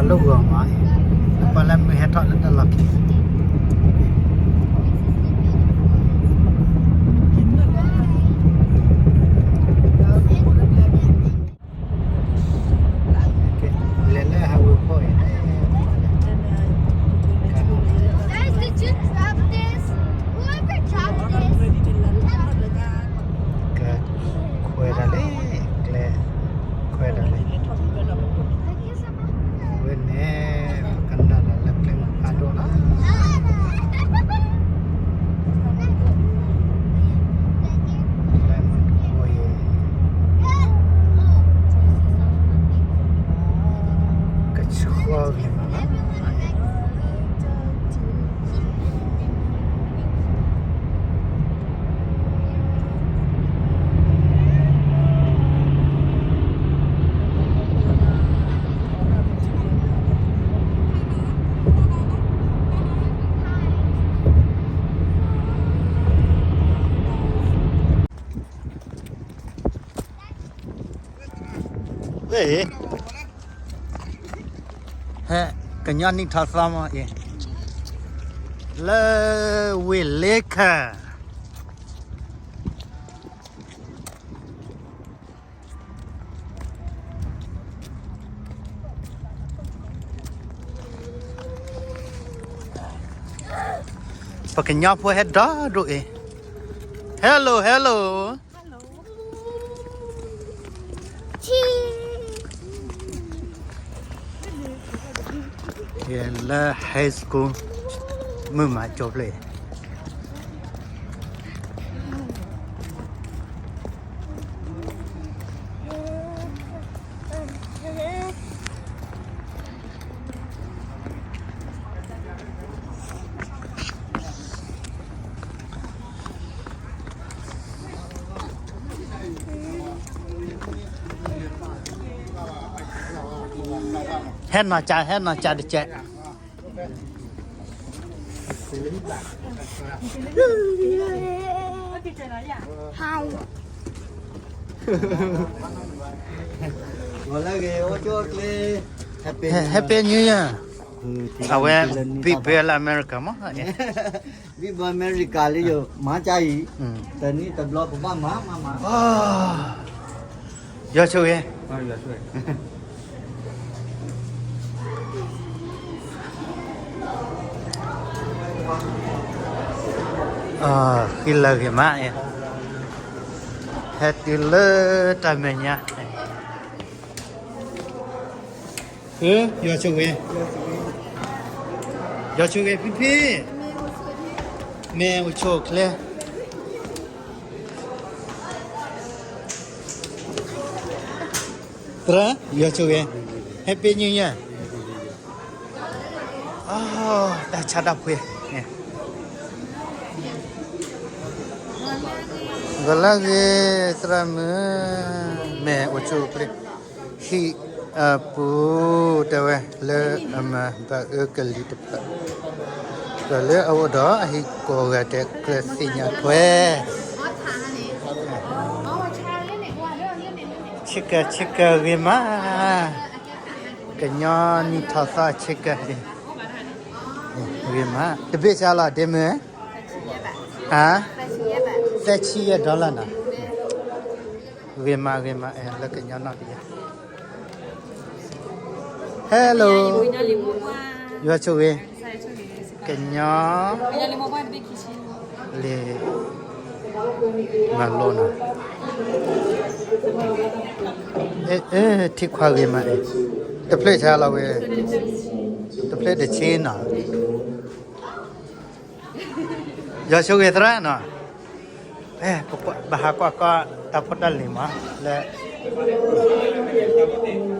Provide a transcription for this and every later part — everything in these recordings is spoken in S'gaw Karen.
လၢဂီၤမး, ပှၤလၢမုၢ်ဟဲထီၣ်လၢတၢ်လီၢ်ခံ လဲၤလၢဟးဝ့ၤဖိအံၤ Guys, did you drop this? Whoever dropped this, ကခွဲးတၢ်လံ, ကျဲခွဲးတၢ်လံ, ဝဲန့ၣ် ကနၣ်လၢကျဲမုၢ်ဖးဒိၣ်လီၤ. ကဆှီဂ့ၤမးလီၤ. ဟဲ ကညီနံၣ်ထီၣ်သီမးအံၤ လၢဝ့ၢ်လ့ခၢၣ် ပကညီဖိဟဲဒီဒိၣ်အံၤ Hello, hello. လၢ high school မုၢ်မးကၠိဖျၢၣ် ဟဲနီၤကၠး ဟဲနီၤကၠးတကဲး Hi. ဂီၤလၢအဂ့ၤ အိၣ်ကၠိအကျဲ Happy New Year. Happy New Year. အဝဲ ဘံၣ်ဘၢလၢအမဲရကၤမး ဘံၣ်ဘၢအမဲရကၤလၢယိၤ မၤကၠါအံၤ တနံၣ်တဘျီပဘၣ်မၤမၤမၤ ယွၤဆိၣ်ဂ့ၤ ဃံလၤဂ့ၤမး ဟဲတုၤလၢတၢ်မဲာ်ညါ ယွၤဆိၣ်ဂ့ၤ ယွၤဆိၣ်ဂ့ၤဖံဖံ မ့ၢ်အိၣ်ဆိၣ်အိၣ်ချ့ သရၣ် ယွၤဆိၣ်ဂ့ၤ Happy New Year. တၢ်ဆါတၢ်ပှ့ၤ ဂီၤလၢအဂ့ၤ သရၣ်မုၣ် မ့ၢ်အိၣ်ဆိၣ်အိၣ်ချ့ ဟံၣ်အပူၤ တဲဝဲလၢအမၤဘၣ်အၢကလံၤတဖၣ် ဒီးလၢအအိၣ်ဒီးအဟံၣ်ကိးဂၤဒဲး ကြၢးသ့ၣ်ညါထွဲ ဆ့ကၤ ဆ့ကၤဂ့ၤမး ကညီနံၣ်ထီၣ်သီဆ့ကၤ ဂ့ၤမး တဘ့ၣ်ဆါလီၤ ဒ့မုၢ် ဟါ သၢဆံယဲၢ် dollar နီၤ ဂ့ၤမး ဂ့ၤမး လၢကညီနီၣ်တယၢ် Hello ယွၤဆိၣ်ဂ့ၤ ကညီ လံ မၤလိနီၤ အဲ ထံခွါဂ့ၤမး တဖျၢၣ်ဆါလီၤဝဲ တဖျၢၣ်တဆံနီၤ ယွၤဆိၣ်ဂ့ၤသရၣ်နီၤ ပဟးကွၢ်ကွၢ်တၢ်ဖိတၢ်လံၤမး လၢ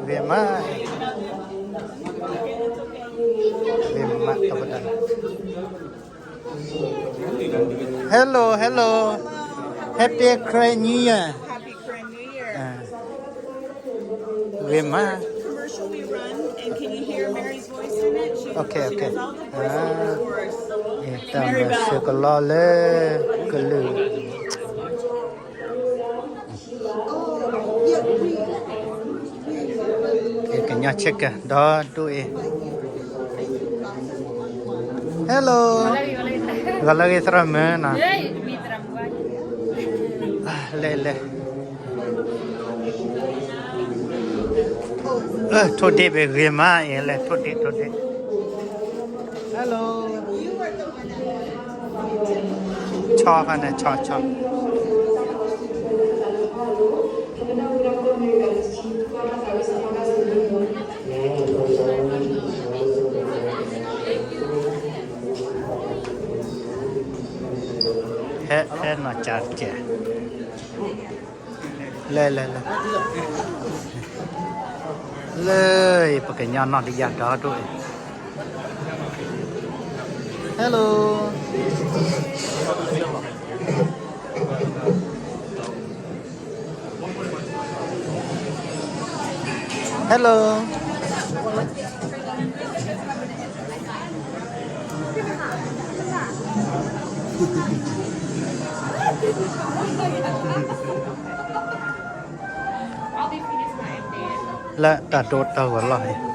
ဂ့ၤမး ဂ့ၤမးတၢ်ဖိတၢ်လံၤ Hello, hello. Happy Karen New Year. Happy Karen New Year. ဂ့ၤမး Commercial we run, and can you hear Mary's voice in it? She, okay, she okay. Does all the voiceovers for us. တၢ်မၤစၢၤကလီလၢကလုၢ် ကညီ Hello, ဂီၤလၢအဂ့ၤသရၣ်မုၣ်နီၤ, လဲၤလဲၤ, ထိၣ်ဒ့ၣ်ဘ့ၣ်ဂ့ၤမးအံၤလဲၤ ထိၣ်ဒ့ၣ် ထိၣ်ဒ့ၣ်, Hello, ဆီခါန့ၣ် ဆီ ဆီ ဟဲ ဟဲနီၢ်ကၠးတကဲး, လဲၤလဲၤလဲၤ, လၢပကညီနီၢ်တယၢ်ဒီးဒိၣ်အံၤ, Hello. Hello. လၢတၢ်ဒိတၢ်ဂီၤလီၢ်န့ၣ် ဒီး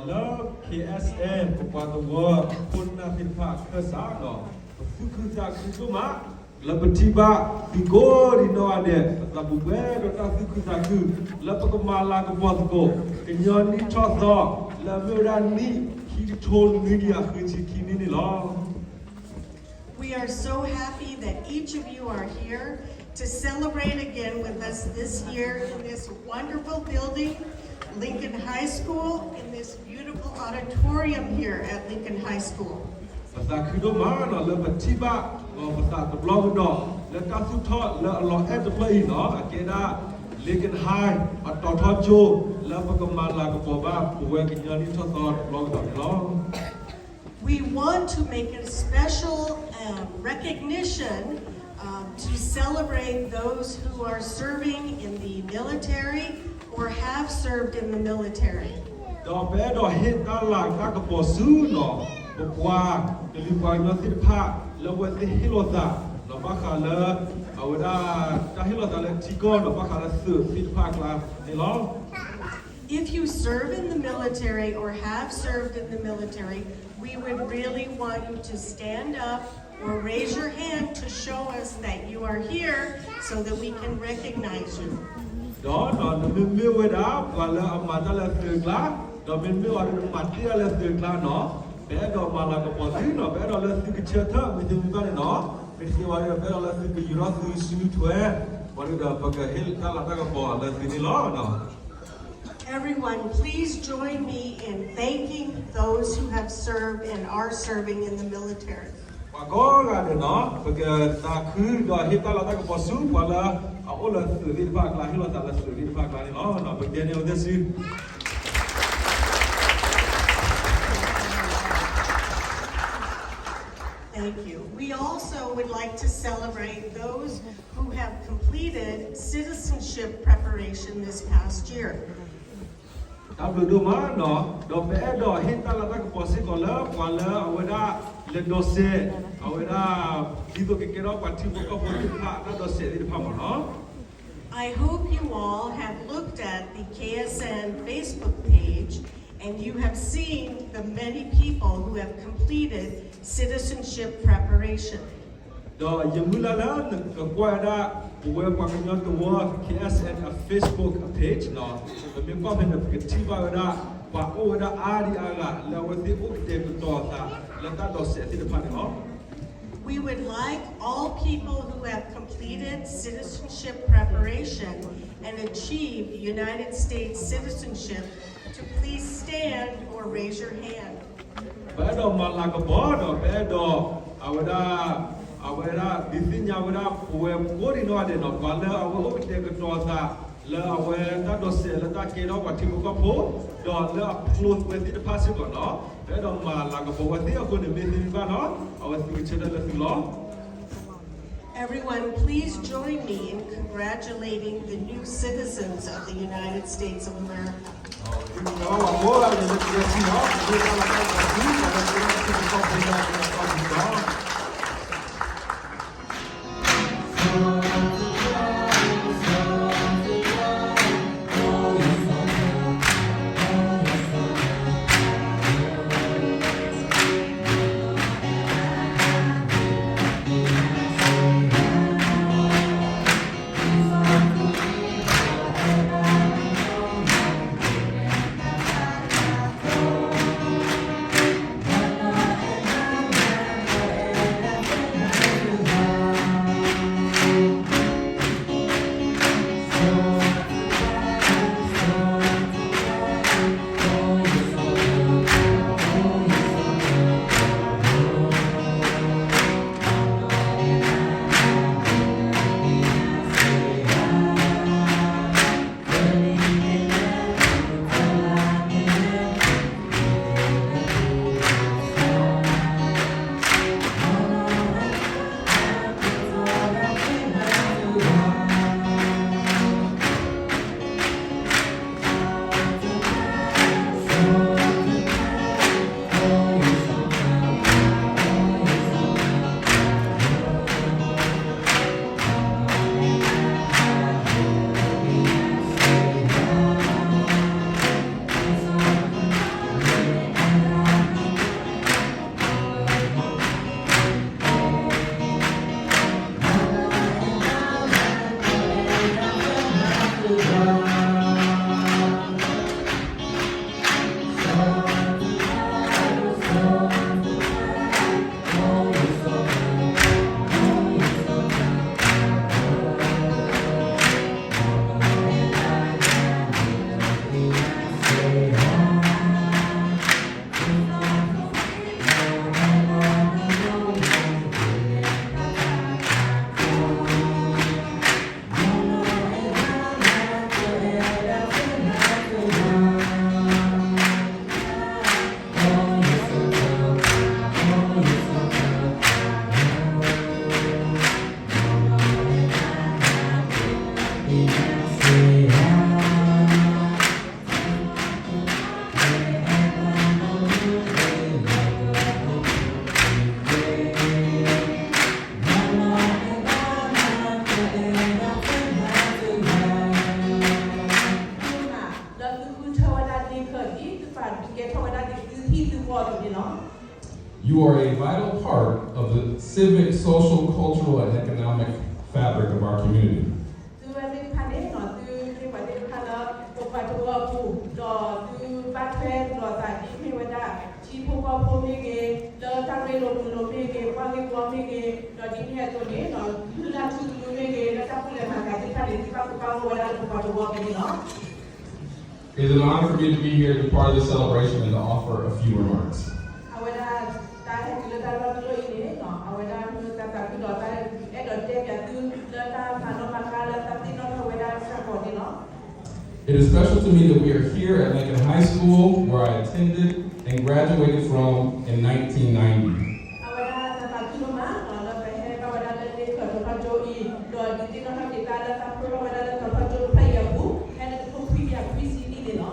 လၢ K S N ပပှၤသဝီဖိနၢ်သ့ၣ်တဖၣ်အခၢၣ်စးဒီး ပသူၣ်ခုသးခုဒိၣ်မး လၢပထံၣ်ဘၣ်သုကိးဒံးနီၢ်ဂၤဒဲး ပသးပူၤပှဲၤဒီးတၢ်သူၣ်ခုသးခု လၢပကမၤလၤကပီၤသကိး ကညီနံၣ်ထီၣ်သီ လၢအမ့ၢ်ဝဲဒၣ်နံၣ်ခံကထိနွံကယၤဃုဆံခံနံၣ်န့ၣ်လီၤ. We are so happy that each of you are here to celebrate again with us this year in this wonderful building, Lincoln High School, in this beautiful auditorium here at Lincoln High School. ပသးခုဒိၣ်မးနီၤ လၢပထံၣ်ဘၣ် ဒီးပသးတဘျီကဒီး လၢတၢ်သူၣ်ထီၣ်လၢအလီၤအဲၣ်တဖျၢၣ်အံၤနီၤ အကဲဒၣ် Lincoln High အတီၤထီကၠိ လၢပကမၤလၤကပီၤဘၣ် ပဝဲကညီနံၣ်ထီၣ်သီတဘျီကဒီးန့ၣ်လီၤ. We want to make a special, um, recognition, um, to celebrate those who are serving in the military or have served in the military. ဒီးပအဲၣ်ဒိးဟ့ၣ်တၢ်လၤတၢ်ကပီၤဆူနီၤ ပပှၤကလုာ်ပှၤကညီသ့ၣ်တဖၣ် လၢအဝဲသ့ၣ်ဟ့ၣ်လီၤသး ဒီးဘၣ်ဃးလၢ အဝဲဒၣ်တၢ်ဟ့ၣ်လီၤသးလၢထံကီၢ်ဒီးဘၣ်ဃးလၢသုးသ့ၣ်တဖၣ်အကျါန့ၣ်လီၤ. If you serve in the military or have served in the military, we would really want you to stand up or raise your hand to show us that you are here so that we can recognize you. ဒီးနမ့မ့ၢ်ဝဲဒၣ် ပှၤလၢအမၤတၢ်လၢသုးကျါ, ဒီးမ့မ့ၢ်ဝဲဒၣ်နမၤတ့ၢ်တၢ်လၢသုးကျါနီၤ, ပအဲၣ်ဒိးမၤလၤကပီၤသုနီၤ, ပအဲၣ်ဒိးလၢသုကဆၢထၢၣ်မ့ၢ်တမ့ၢ်ဘၣ်န့ၣ်နီၤ, မ့ၢ်တသ့ဝဲဒီး ပအဲၣ်ဒိးလၢသုကယူၤထီၣ်သုစုထွဲ, ပှၤဒီးပကဟ့ၣ်တၢ်လၤတၢ်ကပီၤလၢသုန့ၣ်လီၤ. Everyone, please join me in thanking those who have served and are serving in the military. ပှၤကိးဂၤဒဲးနီၤ, ပကသးခုဒီးဟ့ၣ်တၢ်လၤတၢ်ကပီၤဆူပှၤလၢအအိၣ်လၢသုးသ့ၣ်တဖၣ်အကျါ, ဟ့ၣ်လီၤသးလၢသုးသ့ၣ်တဖၣ်အကျါန့ၣ်လီၤ. ပကဲန့ၣ်အဝဲသ့ၣ်စု Thank you. We also would like to celebrate those who have completed citizenship preparation this past year. တၢ်ဘျုးဒိၣ်မးနီၤ, ဒီးပအဲၣ်ဒိးဟ့ၣ်တၢ်လၤတၢ်ကပီၤစ့ၢ်ကီးလၢပှၤလၢအဝဲဒၣ်လဲၤဒိးစဲး, အဝဲဒၣ် ဒ်သိးကကဲထီၣ်ပှၤထံဖိကီၢ်ဖိသ့ၣ်တဖၣ်အတၢ်ဒိးစဲးသ့ၣ်တဖၣ်မ့ၢ်နီၤ. I hope you all have looked at the K S N Facebook page and you have seen the many people who have completed citizenship preparation. ဒီးယမုၢ်လၢ်လၢနကကွၢ်ဝဲဒၣ် ပဝဲပှၤကညီတဝၢ K S N အ Facebook အ page နီၤ, ပမ့ၢ်ကွၢ်ဖဲန့ၣ် ပကထံၣ်ဘၣ်ဝဲဒၣ် ပှၤအိၣ်ဝဲဒၣ်အါဒံအါဂၤ လၢအဝဲသ့ၣ်အိၣ်ကတဲာ်ကတီၤအသး လၢတၢ်ဒိးစဲးသ့ၣ်တဖၣ်န့ၣ်လီၤ. We would like all people who have completed citizenship preparation and achieved United States citizenship to please stand or raise your hand. ပအဲၣ်ဒိးမၤလၤကပီၤဒီး ပအဲၣ်ဒိး အဝဲဒၣ် အဝဲဒၣ်ဒုးသ့ၣ်ညါဝဲဒၣ် ပဝဲကိးဒံနီၢ်ဂၤဒဲးနီၤ, ပှၤလၢအဝဲအိၣ်ကတဲာ်ကတီၤအသး လၢအဝဲတၢ်ဒိးစဲးလၢတၢ်ကဲထီၣ်ပှၤထံဖိကီၢ်ဖိ ဒီးလၢအဖျိဝဲသ့ၣ်တဖၣ်စ့ၢ်ကီးနီၤ, ပအဲၣ်ဒိးမၤလၤကပီၤဝဲသ့ၣ်အဃိန့ၣ် မ့ၢ်သ့ဘၣ်နီၤ အဝဲသုကဆၢထၢၣ်လၢသုလီၤ. Everyone, please join me in congratulating the new citizens of the United States of America. သုကဝဲပှၤကိးဂၤဒဲးလၢတကဲထံနီၤ, သုတၢ်လီၢ်တၢ်ကျဲၤသု ပှၤလၢသုအိၣ်ကတဲာ်ကတီၤသး You are a vital part of the civic, social, cultural, and economic fabric of our community. သုဝဲသ့ၣ်တဖၣ်န့ၣ်နီၤ သုမ့ၢ်ပှၤသ့ၣ်တဖၣ်လၢ ပပှၤတဝၢအပူၤ ဒီးသုဘၣ်ထွဲလိာ်သးဒ်မ့ၢ်ဝဲဒၣ် ထံဖိကီၢ်ဖိမ့ၢ်ဂ့ၤ, လၢတၢ်ရ့လိာ်မုာ်လိာ်မ့ၢ်ဂ့ၤ, ပှၤဂ့ၢ်ဝီမ့ၢ်ဂ့ၤ, ဒီးဒ်န့ၣ်အသိးန့ၣ်နီၤ လုၢ်လၢ်ထူသနူမ့ၢ်ဂ့ၤ, လၢတၢ်ပူၤလဲၤမၤကၤသ့ၣ်တဖၣ်န့ၣ် သုဘၣ်ကပာ်ဂီၢ်ဝဲဒၣ်လၢပပှၤတဝၢအပူၤန့ၣ်လီၤ. It is an honor for me to be here to be part of this celebration and to offer a few remarks. အဝဲဒၣ်တၢ်ဟဲတုၤလၢတၢ်လီၢ်တလီၢ်အံၤန့ၣ်နီၤ အဝဲဒၣ်မ့ၢ်တၢ်သးခုဒီးတၢ်အဲၣ်ဒိးတဲပၠးသုလၢတၢ်မၤနီၣ်မၤဃါလၢတၢ်သ့ၣ်နီၣ်ထီၣ်ဝဲဒၣ်စ့ၢ်ကီးန့ၣ်လီၤ. It is special to me that we are here at Lincoln High School, where I attended and graduated from in nineteen ninety. အဝဲဒၣ်တၢ်သးခုဒိၣ်မးနီၤ လၢပဟဲဘၣ်ဝဲဒၣ်လၢလ့ၣ်ခၢၣ်တီၤထီကၠိအံၤ ဒီးဒုးသ့ၣ်နီၣ်ထီၣ်က့ၤတၢ်လၢတၢ်ဖျိထီၣ်ဝဲဒၣ်လၢတီၤထီကၠိဖဲအံၤအပူၤ ဖဲန့ၣ်တထိခွံကယၤခွံဆံနံၣ်န့ၣ်လီၤ.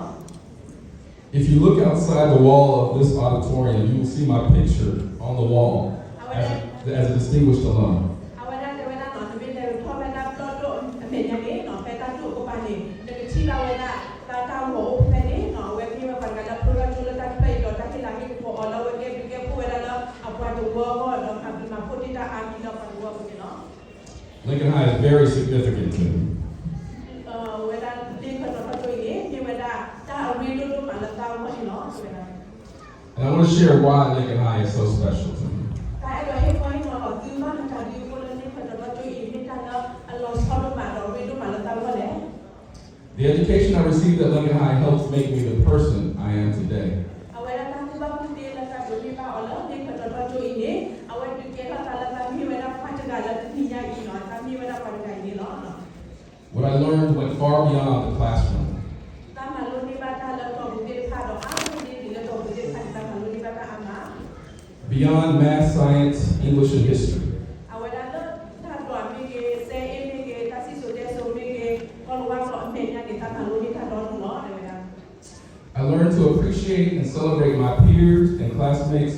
If you look outside the wall of this auditorium, you will see my picture on the wall as, as a distinguished alum. အဝဲဒၣ်တဲဝဲဒၣ်နီၤ နမ့ၢ်လဲၤထီၣ်ဖဲတၢ်ပျီၢ်ဒိၣ်အမဲာ်ညါန့ၣ်နီၤ ဖဲတၢ်ဒိၣ်အကပၤန့ၣ် နကထံၣ်ဘၣ်ဝဲဒၣ် တၢ်တၢ်ဂီၤအိၣ်ဖဲန့ၣ်နီၤ အဝဲကမ့ၢ်ဝဲပှၤတဂၤလၢဖျိထီၣ်ကၠိလၢတၢ်ဖျၢၣ်အံၤဒီးတၢ်ဟ့ၣ်လၤဟ့ၣ်ကပီၤအီၤလၢအဝဲကဲဘျုးကဲဖှိၣ်ဝဲဒၣ်လၢအပှၤတဝၢအဂီၢ်ဒီးမၤဘျုးမၤဖှိၣ်တ့ၢ်တၢ်အါမံၤလၢပှၤ ဝဲပူၤန့ၣ်လီၤ. Lincoln High is very significant to me. ဝဲဒၣ်လ့ၣ်ခၢၣ်သးတၢ်ကၠိအံၤန့ၣ် မ့ၢ်ဝဲဒၣ်တၢ်အရ့ဒိၣ်ဒိၣ်မးလၢသးဂီၢ်န့ၣ်လီၤ. And I want to share why Lincoln High is so special to me. တၢ်အဲၣ်ဒိးဟ့ၣ်ခီဟ့ၣ်နီၤဒီးသုဘၣ်မတၤဒုးအဃိလၢလ့ၣ်ခၢၣ်သးတၢ်ကၠိအံၤ မ့ၢ်တၢ်လၢအလီၤဆီဒိၣ်မးဒီးအရ့ဒိၣ်မးလၢသးဂီၢ်လဲၣ်. The education I received at Lincoln High helped make me the person I am today. အဝဲဒၣ်တၢ်ကူၣ်ဘၣ်ကူၣ်သ့လၢတၢ်ဒိးန့ၢ်ဘၣ်အီၤလၢလ့ၣ်ခၢၣ်သးတၢ်ကၠိအံၤန့ၣ် အဝဲဒုးကဲထီၣ်သးလၢသးမ့ၢ်ဝဲဒၣ်ပှၤတဂၤလၢတနံၤညါအံၤလီၤ. သးမ့ၢ်ဝဲဒၣ်ပှၤတဂၤအံၤန့ၣ်လီၤ. What I learned went far beyond the classroom. တၢ်မၤလိန့ၢ်ဘၣ်တၢ်လၢတီၢ်ပူၤသ့ၣ်တဖၣ်ဒီး အါတက့ၢ်ဒ်လၢတီၢ်ပူၤသ့ၣ်တဖၣ်န့ၣ် တၢ်မၤလိန့ၢ်ဘၣ်တၢ်အါမး Beyond math, science, English, and history. အဝဲဒၣ်လၢတၢ်ဒွးမ့ၢ်ဂ့ၤ, စဲအ့ၣ်မ့ၢ်ဂ့ၤ, တၢ်စံၣ်စိၤတဲစိၤမ့ၢ်ဂ့ၤ, ကီၢ်လၤဝါကျိာ်အမဲာ်ညါန့ၣ် တၢ်မၤလိန့ၢ်တၢ်ဒီဒူၣ်လီၤ တဲဝဲဒၣ်. I learned to appreciate and celebrate my peers and classmates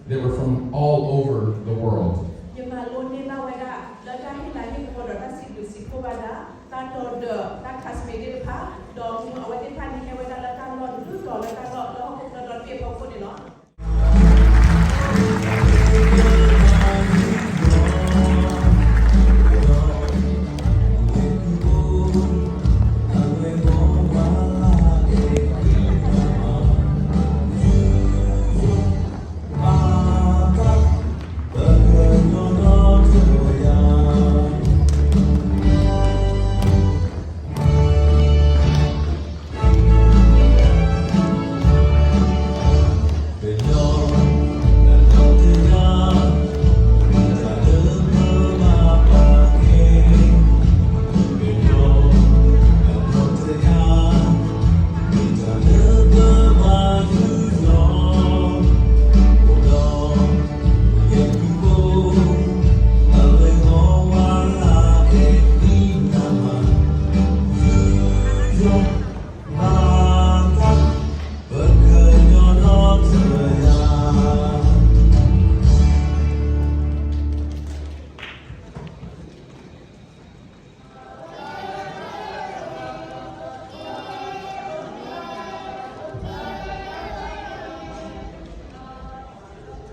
that were from all over the world. ယမၤလိန့ၢ်ဘၣ်ဝဲဒၣ် လၢတၢ်ဟ့ၣ်လၤဟ့ၣ်ကပီၤဒီးတၢ်စံးဘျုးစံးဖှိၣ်ဘၣ်ဒၣ် တၢ်တီၤဒၢး တၢ် classmate သ့ၣ်တဖၣ်, ဒီးအဝဲသ့ၣ်တဖၣ်န့ၣ် ဟဲ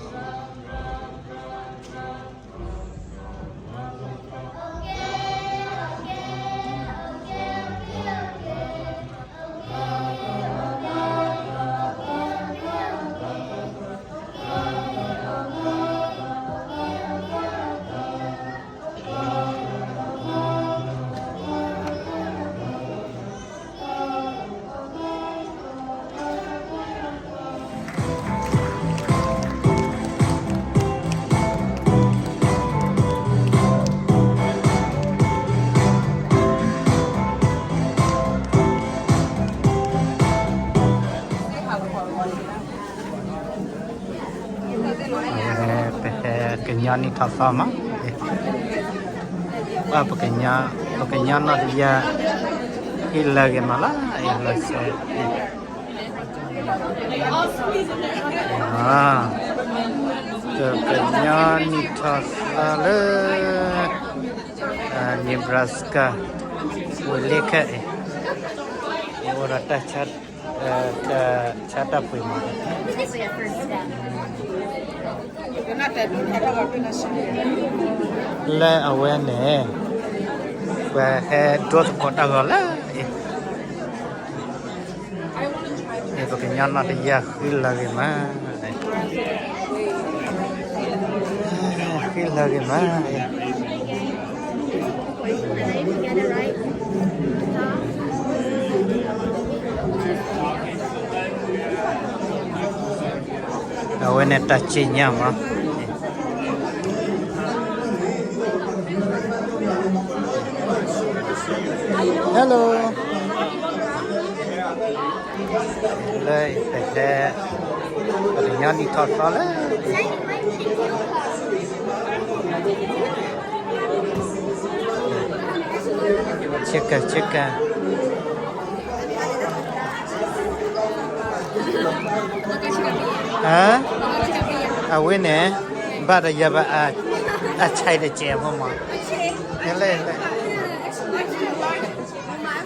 ဝဲဒၣ်လၢတၢ်လီၢ်ဒူၣ်တီၤလၢတၢ်လီၢ် လၢဟီၣ်ခိၣ်ချၢဒီတဘ့ၣ်အဖီခိၣ်န့ၣ်လီၤ. ပဟဲကညီနံၣ်ထီၣ်သီမး, ပှၤပကညီ, ပကညီနီၢ်တယၢ် ဟံးလၢဂ့ၤမးလၢ အလီၤစဲး, ပကညီနံၣ်ထီၣ်သီလၢ Nebraska ဝ့ၢ်လ့ခဲအံၤ, အိၣ်ဒီးတၢ်ဆါ, တၢ်ဆါတၢ်ပှ့ၤမး, လၢအဝဲန့ၣ် ပှၤဟဲဒိသကိးတၢ်ဂီၤလၢအံၤ, ပကညီနီၢ်တယၢ်ဃံလၤဂ့ၤမး, ဃံလၤဂ့ၤမး. အဝဲန့ၣ်တၢ်စံၣ်ညီၣ်မး. Hello. လၢပဟဲ, ပကညီနံၣ်ထီၣ်သီလၢ chicken, chicken. အဝဲန့ၣ် ဘၣ်ဒီးယၤဘၣ် အဆဲးတကဲးဖိမး,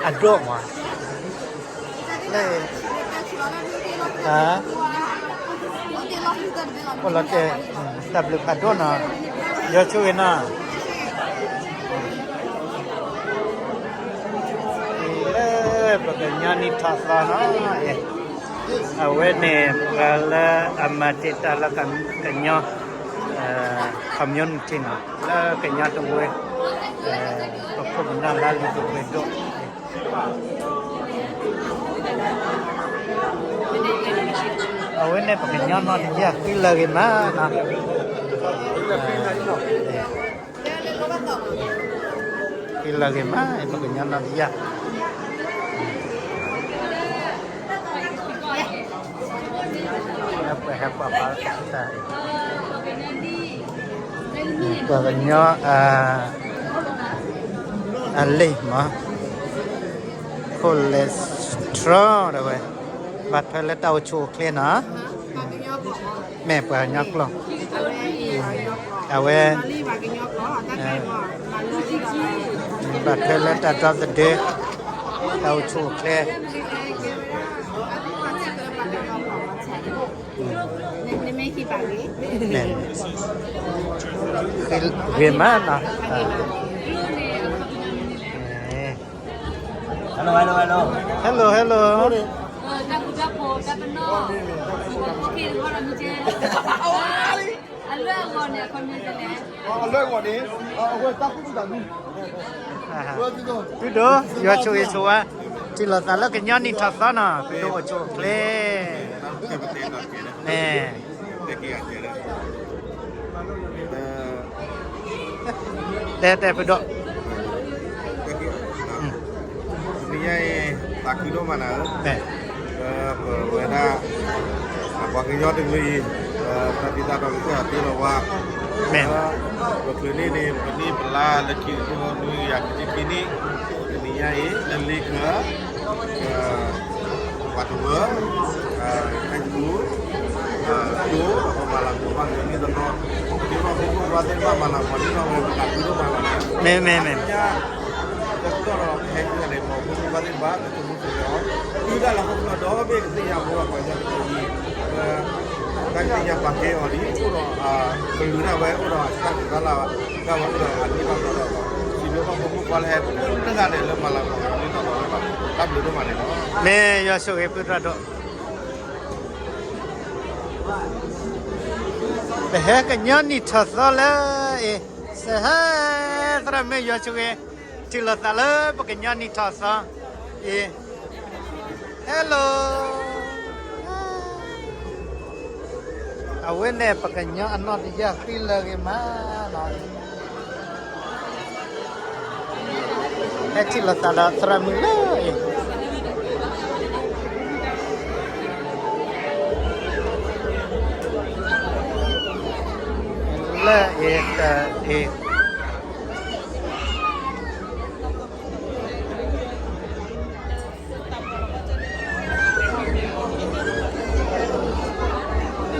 အဒိၣ်မး, လၢ, အိၣ်လီၤတဲာ်, တၢ်ဘျုးဖးဒိၣ်နီၤ, ယွၤဆိၣ်ဂ့ၤနီၤ. လၢပကညီနံၣ်ထီၣ်သီနီၤ, အဝဲန့ၣ် ပှၤလၢအမၤတ့ၢ်တၢ်လၢကညီ community နီၤ, လၢကညီတဝၢ ပခိၣ်ပနၢ်လၢလံၤပှဲၤဒိၣ် အဝဲန့ၣ် ပကညီနီၢ်တယၢ် ဃံလၤဂ့ၤမးနီၤ, ဃံလၤဂ့ၤမး ပကညီနီၢ်တယၢ်, ပှၤဟဲကွၢ်ပှၤ ပှၤကညီ အလံာ်မး cholesterol ဒၣ်ဝဲ, ဘၣ်ထွဲလၢတၢ်အိၣ်ဆူၣ်အိၣ်ချ့နီၤ, မ့ၢ်ပှၤကညီကျိာ်, အဝဲ ဘၣ်ထွဲလၢတၢ်ဒီသဒၢ, တၢ်အိၣ်ဆူၣ်အိၣ်ချ့ မ့ၢ် ဂ့ၤမးနီၤ, hello hello hello, အလွဲၢ်ဂီၤန့ၣ် အဝဲတၢ်ကူၣ်တၢ်ဂီၤ ဒုဒိၣ် ယွၤဆိၣ်ဂ့ၤဆိၣ်ဝါ, ထံၣ်လိာ်သးလၢကညီနံၣ်ထီၣ်သီနီၤ, ပဒိၣ်အိၣ်ဆူၣ်အိၣ်ချ့, မ့ၢ် တဲတဲပဒိၣ်, တနံၤညါအံၤ သးခုဒိၣ်မးနၤဧၢ, ပဝဲဒၣ် ပှၤကညီတကလုာ်အံၤ တၢ်သံတၢ်တီကစၢ်ယွၤတ့လီၤဝဲ, မ့ၢ် ပချုးန့ၢ်န့ၣ် ပနံၣ်ပလါလၢခံကထိနွံကယၤခံဆံခံနံၣ်, တနံၤညါအံၤ လၢလ့ခဲ ပှၤတဝၢ ဟဲကူ ကၠိ ပမၤလၤကပီၤဘၣ်န့ၣ်တနီၤ, ပဒိၣ်ဖိဖိခွါသ့ၣ်တဖၣ်မၤလၤကပီၤန့ၣ်ဒီး ပသးခုဒိၣ်မးလီၤ, မ့ၢ်မ့ၢ်မ့ၢ် တကတီၢ်ဒီး ဟဲကူန့ၣ် ပဖိဖိခွါသ့ၣ်တဖၣ် ကဆိကမိၣ်ဆိကမိၣ်အီၤ, တုၤဒၣ်လၢဟီၣ်ခိၣ်ဒီဘ့ၣ်ကသ့ၣ်ညါဖိပှၤကညီတကလုာ်အံၤ တၢ်ကသ့ၣ်ညါပာ်ကဲအီၤဒ် အိၣ်ဒီး ကလုာ်ဒၣ်ဝဲ အိၣ်ဒီးအတၢ်ကံၣ်တၢ်လၢ် ဒၣ်ဝဲအိၣ်ဒီးအန့ၢ်ဘၣ်ဒီး စံးဘျုးဘၣ်ဖိမုၣ်ဖိခွါလၢဟဲ တဂၤန့ၣ် လၢမၤလၤကပီၤန့ၣ်ဒီး တၢ်ဘျုးဒိၣ်မးန့ၣ်လီၤ. မ့ၢ်ယွၤဆိၣ်ဂ့ၤပုၢ်တၢ်ဒိၣ်, ပဟဲကညီနံၣ်ထီၣ်သီလၢအံၤ, စဟဲ သရၣ်မုၣ်ယွၤဆိၣ်ဂ့ၤ, ထံၣ်လိာ်သးလၢပကညီနံၣ်ထီၣ်သီအံၤ, hello အဝဲန့ၣ် ပကညီအနီၢ်တယၢ်ဃံလၤဂ့ၤမးနီၤ, ဟဲထံၣ်လိာ်သးဒီးသရၣ်မုၣ်လၢအံၤ လၢအံၤတအံၤ